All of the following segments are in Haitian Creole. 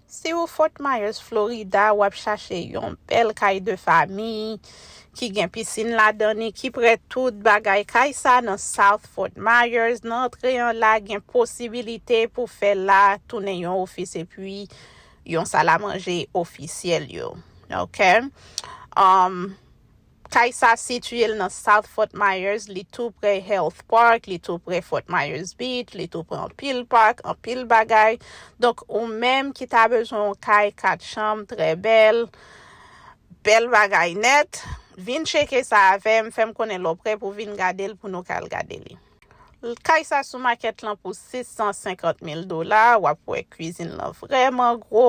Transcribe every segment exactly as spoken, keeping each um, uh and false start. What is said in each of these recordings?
Si ou Fort Myers, Florida, w ap chache yon bèl kay de fanmi ki gen pisin ladan li, ki prè tout bagay, kay sa nan South Fort Myers, nan antre an la, gen posibilite pou fè la tounen yon ofis epi yon salamanje ofisyèl yo. Ok? Um, Kay sa sitiye l nan South Fort Myers, li tou prè Health Park, li tou prè Fort Myers Beach, li tou prè anpil park, anpil bagay. Donk, ou menm ki ta bezwen yon kay kat chanm, trè bèl, bèl bagay nèt, vin tcheke sa avè m, fè m konnen lè w prè pou vin gade l, pou nou ka al gade li. Kay sa sou makèt lan pou sis san senkant mil dola, w ap wè kwizin lan vrèman gwo.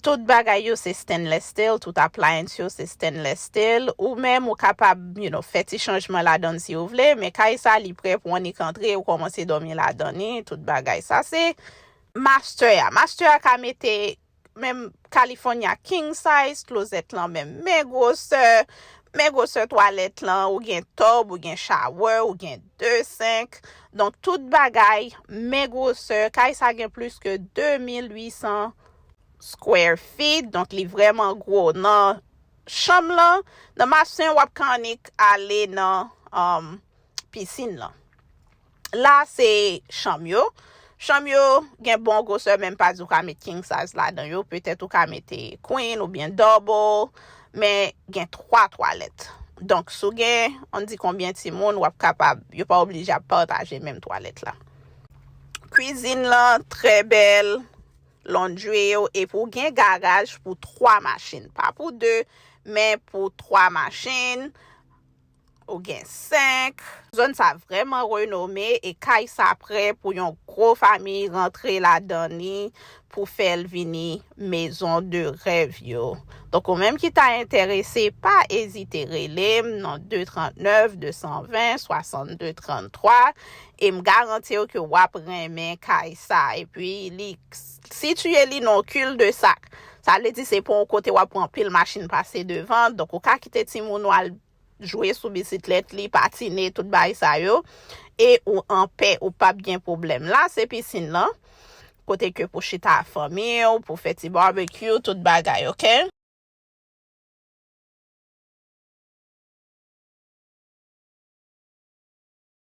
Tout bagay yo se stainless steel, tout appliance yo se stainless steel. Ou menm ou kapab, you know, fè ti chanjman ladan l si w vle, men kay sa li prè pou annik antre, ou kòmanse dòmi ladan li, tout bagay sa se master a. Master a ka mete menm California king size, klozèt lan menm men gwosè, men gwosè twalèt lan, ou gen tub, ou gen shower, ou gen de senk. Donk, tout bagay men gwosè. Kay sa gen plis ke de mil uit san square feet. Donk, li vrèman gwo. Nan chanm lan, nan master, w ap ka annik ale nan um, pisin lan. La, se chanm yo. Chanm yo gen bon gwosè, men m pa di w ka met king size ladan yo. Petèt ou ka mete queen oubyen double, men gen twa twalèt. Donk, si w gen, ann di konbyen timoun, w ap kapab, yo pa oblije ap pataje menm twalèt la. Kwizin lan, trè bèl, laundry yo, epi w gen garaj pou twa machin. Pa pou de, men pou twa machin. Ou gen senk. Zòn sa vrèman renome e kay sa prè pou yon gwo fanmi rantre ladan li pou fè l vini maison de rêve yo. Donk, ou menm ki ta enterese, pa ezite rele m nan de trant nèf, de san ven, swasann de trant twa, e m garanti w ke w ap renmen kay sa. Epi, li sitiye li nan cul-de-sac. Sa vle di se pa yon kote w ap pran anpil machin pase devan. Donk, ou ka kite timoun ou al jwe sou bisiklèt li, patine, tout bagay sa yo. E ou anpè, ou p ap gen pwoblèm. La, se pisin lan. Kote ke pou chita ak fanmi w, pou fè ti barbecue, tout bagay, ok?